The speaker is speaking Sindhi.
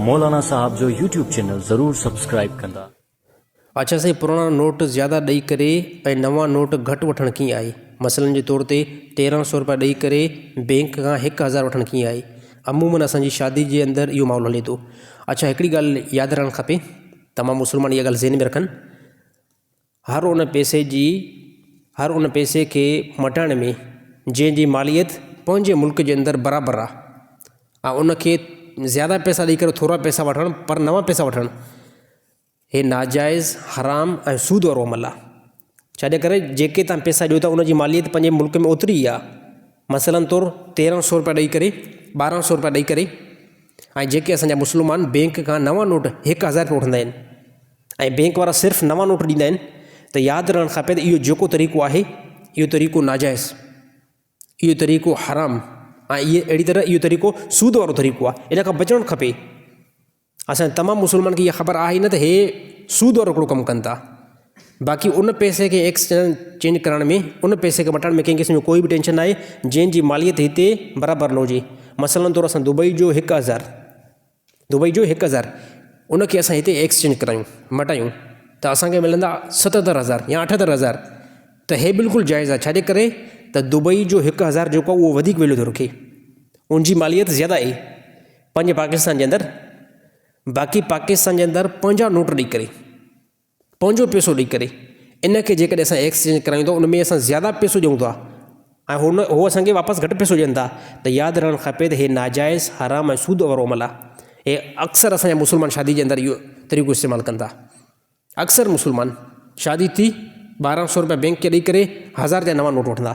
مولانا صاحب جو يوٽيوب چينل ضرور سبسڪرائيب ڪندا. اڇا سائين پراڻا نوٽ زياده ڏئي ڪري ۽ نوان نوٽ گهٽ وٺڻ ڪيئن آهي مثلن جي طور تي 1300 روپيا ڏئي ڪري بينڪ کان 1000 وٺڻ ڪيئن آهي عمومن اسان جي شادي جي اندر اهو ماحول هلي ٿو اڇا هڪڙي ڳالهه ياد رهڻ کپي تمام مسلمان اها ڳالهه ذهن ۾ رکن هر ان پئسي جي هر ان پئسي کي مٽائڻ ۾ جنهن جي ماليت پنهنجي ملڪ جي اندر برابر آ ۽ ان کي زياده پئسا ڏئي ڪري ٿورا پئسا وٺڻ پر نوان پئسا وٺڻ هي ناجائز حرام ۽ سود وارو عمل آ ڇاجي ڪري جيڪي تان پئسا ڏيو ٿا ان جي ماليت پنهنجي ملڪ ۾ اوتري ئي آ مثلاً طور 1300 روپيا ڏئي ڪري 1200 روپيا ڏئي ڪري ۽ جيڪي اسانجا مسلمان بينڪ کان نوان نوٽ 1000 روپيا وٺندا آهن ۽ بينڪ وارا صرف نوان نوٽ ڏيندا آهن ته ياد رهڻ کپي ته اهو جيڪو طريقو آهي اهو طريقو ناجائز اهو طريقو حرام ۽ اهي اهڙي طرح اهو طريقو سود وارو طريقو آهي ان کان بچڻ کپي اسان تمام مسلمان کي اها خبر آهي نه ته هي سود وارو هڪڙو ڪم ڪن ٿا باقي ان پئسي کي ايڪسچينج ڪرڻ ۾ ان پئسي کي مٽڻ ۾ ڪنهن قسم جو ڪوئي به ٽينشن نه آهي جنهن جي ماليت هتي برابر نه هجي مثلاً طور اسان دبئي جو 1000 دبئي جو 1000 ان کي اسان هتي ايڪسچينج ڪرايون مٽايون ته اسان کي ملندا 77000 يا 78000 ته هي بلڪل جائز آهي ڇاجي ڪري ته دبئي جو 1000 جيڪو آهي اهو وڌيڪ ويليو ٿو رکي ان جي ماليت زياده آهي پنهنجي پاڪستان جي اندر باقي پاڪستان جي اندر پنهنجا نوٽ ڏئي ڪري پنهنجو پئسو ڏئي ڪري ان کي جيڪڏهن اسان ايڪسچينج ڪرايون ٿا ان ۾ اسان زياده پئسو ڏيون ٿا ۽ هو نه هو اسان کي واپس گهٽ پئسو ڏين ٿا ته ياد رهڻ کپي ته هي ناجائز حرام ۽ سود وارو عمل آهي هي اڪثر اسان جا مسلمان شادي جي اندر اهو طريقو استعمال ڪن ٿا اڪثر مسلمان شادي ٿي 1200 روپيا بينڪ کي ڏئي ڪري 1000 جا نوان نوٽ وٺندا.